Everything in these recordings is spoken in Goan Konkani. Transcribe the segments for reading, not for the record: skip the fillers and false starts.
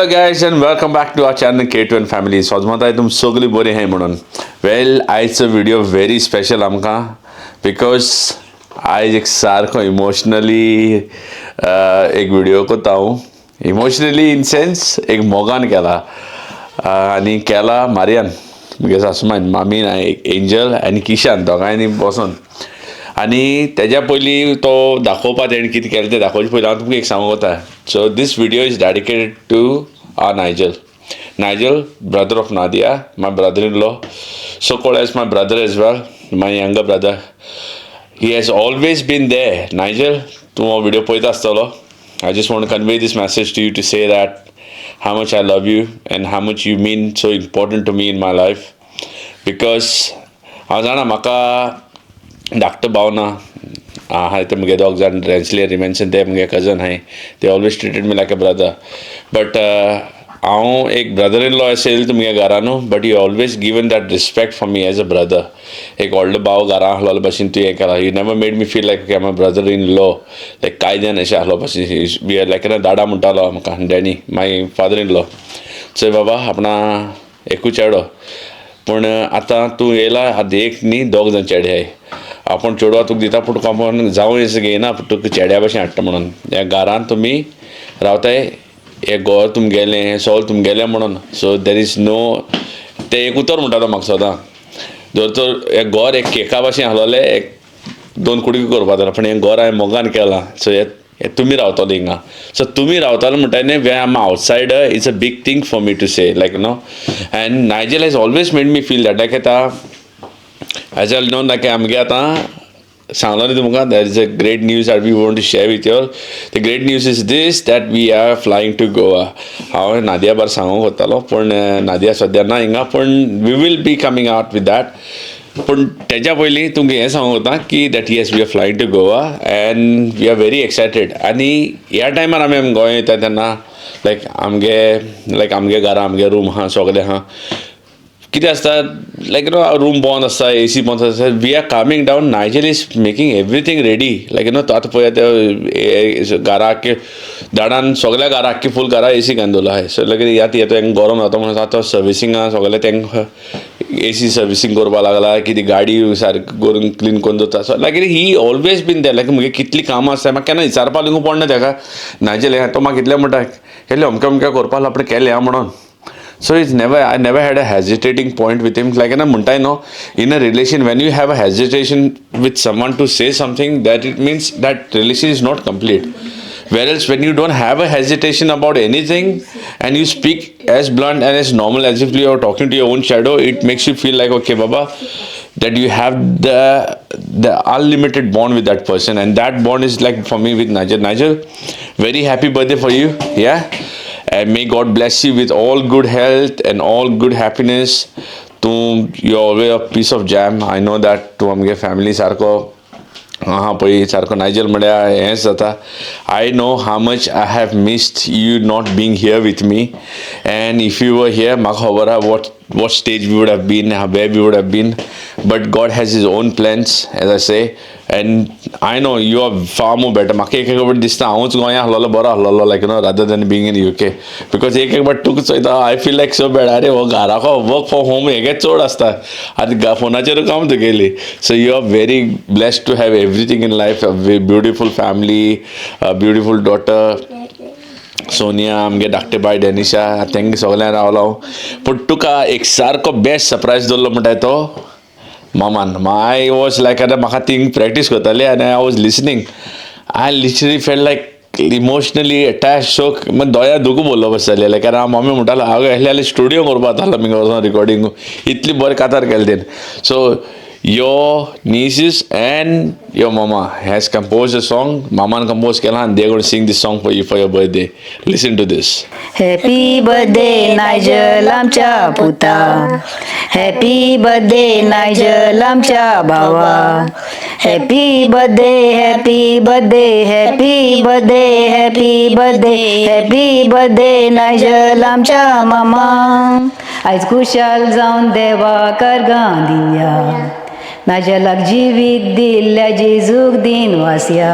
Hello guys and welcome back to our channel K2N Family. सोजमत तुम सगळी बरी आहाय म्हणून. वेल, आयचो व्हिडिओ व्हेरी स्पेशल आमकां because आयज एक सारको इमोशनली एक व्हिडिओ करता हांव. इमोशनली इन सेन्स एक मोगान केला आनी केला मारियान, म्हगे सासूमायन, मामीन, एंजल आनी किशान दोगांयनी बसोन. आनी तेज्या पयलीं तो दाखोवपा तेणें कितें केलें तें दाखोवचे पयलीं हांव तुमकां एक सांगूंक वता. So this video is dedicated to our Nigel. Nigel, brother of Nadia, my brother in law, so called as my brother as well, my younger brother. He has always been there. Nigel, तूं हो व्हिडिओ पळयता आसतलो. I just want convey this message to you to say that how much I love you and how much you mean so important to me in my life, because हांव जाणा म्हाका धाकटो भाव ना आहाय. ते म्हगे दोग जाण, रेन्सली आनी मेन्शन, ते म्हगे कजन आहाय. They always treated me like a brother, but हांव एक ब्रदर इन लॉ असेल तुमगे घरा न्हू, but you always given that respect for me as a brother. एक व्हडलो भाव घरा आहलो भशेन तूं हें केलां. You never made me feel like I'm a brother in law, like कायद्यान अशें आहलो भशेन. बी लायक दाडा म्हणटालो म्हाका Danny, my father in law, चोय बाबा, आपणा एकूच चेडो, पूण आतां तूं येयला, आतां एक न्ही, दोग जाण चेडे आहाय. आपूण चेडवा तुका दिता, पूण तुका आपूण जावं अशें घेयना, पूण तुका चेड्या भशेन हाडटा म्हणून. ह्या घरान तुमी रावताय, हें घर तुमगेलें, हें सगळें तुमगेलें म्हणून. सो there is no, तें एक उतर म्हणटालो म्हाका सदां, जर तर हें घर एक केका भशेन आहलोलें, एक दोन कुडके करपा जाता, पूण हें घर हांवें मोगान केलां. सो हे तुमी रावतले हिंगा. सो तुमी रावताले म्हणटा न्ही, when I'm outsider, it's a big thing for me to say, like and Nigel has always made me feel that. Like आतां एज I know, like आमगे आतां सांगलो न्ही तुमकां, there is a great news that we want to share with you. The great news is this, that we are flying to Goa. हांव नादिया बार सांगूंक वतालो, पूण नादिया सद्या ना हिंगा, पूण we will be coming out with that. पूण तेज्या पयलीं तुमकां हें सांगूंक वता की that yes, we are flying to Goa and we are very excited. आनी ह्या टायमार आमी आमी गोंय वयता तेन्ना लायक आमगे, लायक आमगे घरा आमगे रूम आहा, सगळें आहा. कितें आसता, लायक you know room बंद आसता, एसी बंद आसता. We are coming down, Nigel is making everything ready. Like आतां पळय, ते घरा आख्खे दाडान सगळ्या घरा, आख्खी फूल घरा एसी घालून दवरला आहा. सो लायक यात येता तांकां गरम जाता म्हणून आतां सर्विसिंगा सगळें, तांकां एसी सर्विसींग करपा लागला, कितें गाडी सारकी करून क्लीन करून दवरता. So like he always been there. Like मुगे कितलीं कामां आसता, म्हाका केन्ना विचारपा लागून पडना ताका. नायजल तो म्हाका कितलें म्हणटा, केलें अमकें अमकें करपा आपणें केलें आहा म्हणून. So it's never, I never had a hesitating point with him. Like, you know, म्हणटाय no, in a relation, when you have a hesitation with someone to say something, that it means that relation is not complete. Whereas when you don't have a hesitation about anything and you speak as blunt and as normal as if you are talking to your own shadow, it makes you feel like, okay, Baba, that you have the unlimited bond with that person, and that bond is like for me with Nigel. Nigel, very happy birthday for you, yeah, and may God bless you with all good health and all good happiness. तूं, you're always a piece of jam. I know that. तूं आमगे फॅमिली सारको आहा पळय, सारको नायजल म्हळ्यार हेंच जाता. I know how much I have missed you not being here with me, and if you were here, म्हाका खबर आहा what stage we would have been, where we would have been. But God has His own plans, as I say, and I know you are far more better. म्हाका एक एक फावट दिसता, हांवूच गोंया आहलोलो बरो आहलोलो, like rather than being in UK, because एक एक फावट तुका चोयता, I feel like so bad. अरे, हो घराको वर्क फ्रॉम होम हेगे चड आसता आनी फोनाचेर काम तुगेली. So you are very blessed to have everything in life, a beautiful family, beautiful daughter Sonia, आमगे धाकटे बाय डेनिशा, तेंगे सगळ्यां रावलो हांव. पूण तुका एक सारको बेस्ट सरप्रायज दवरलो म्हणटाय तो मामान. I was like, आतां म्हाका ती प्रॅक्टीस करताली आनी I was listening, I literally felt like emotionally attach. So मागीर दोळ्या दुखू भरलो बसताले. लायक हांव मम्मी म्हणटालो, हांव येयलें जाल्यार स्टुडियो करपा जातालो आमी वचोन रिकॉर्डिंग, इतली बरें कातार केलें तेणें. So your nieces and your mama has composed a song. मामान compose केला and they're going to sing this song for you for your birthday. Listen to this. Happy birthday Nigel आमच्या पुता, हॅपी बर्थडे नायजल आमच्या भावा, happy birthday, happy birthday, happy birthday, happy birthday, happy birthday Nigel आमच्या मामा. आयज खुशाल जावन देवा करगां दिया, नायजलाक जिवीत दिल्ल्या जेजूक दिन वासया.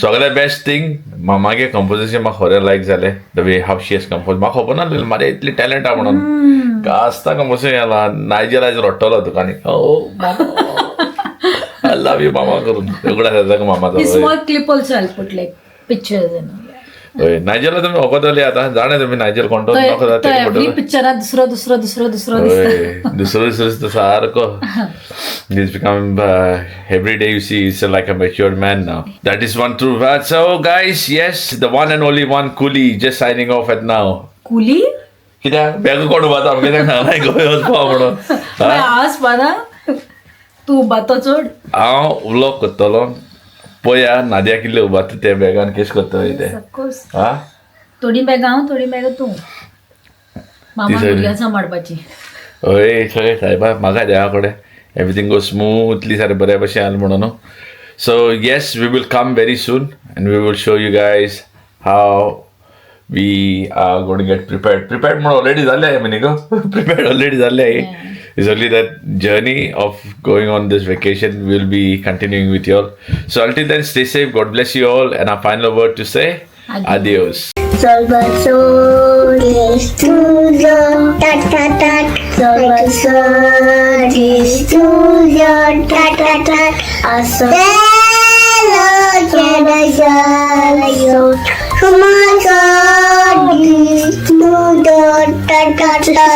सगळ्या बेस्ट थिंग मामागे कंपोजिशन म्हाका खरें लायक जालें, the way how she has compose. म्हाका खबर नासलें मारे इतली टॅलंट आहा म्हणून. गाजता कंपोजिशन केला. नायजल आयज रडटलो तुका आनी ओ I love you मामा करून उगडास जाता मामाचो. Small clip also I put, like pictures and हय, नायजला तुमी वखदले आतां जाणा तुमी नायजल कोण तो. तो एवरी पिक्चरात दुसरो दुसरो दुसरो दुसरो दिसता. हय, दुसरो दुसरो दिसता सारको. He's become every day you see he's like a matured man now. That is one true fact. So guys, yes, the one and only one Coolie just signing off at now. कुली. कित्याक बॅग कोण उबाता कित्याक सांगलाय गोंय वचपा म्हणून? हा? आज पाना तूं उबातो चड. हांव व्लॉग करतलो, पळया नादिया कितले उबाता ते बॅगान, केश करतले ते. ऑफकोर्स. हा. थोडी बॅगां हांव, थोडी बॅगां तूं, मामा. ती सगळी. भुरग्यां सांबाळपाची. हय, सगळें सायबा म्हाका देवा कडेन एवरीथींग गो स्मूथली, सारकें बऱ्या भशेन जालें म्हणून न्हू. So yes, we will come very soon and we will show you guys how we are gonna get prepared. Prepared म्हणून ऑलरेडी जाल्ले आहे न्ही गो, प्रिपेर्ड ऑलरेडी जाल्ले आहे. It's only that journey of going on this vacation will be continuing with you all. So until then, stay safe. God bless you all. And our final word to say, adios. Salvador es tuyo, ta ta ta. Salvador es tuyo, ta ta ta. Cielo llena yo, como soy tuyo, ta ta ta.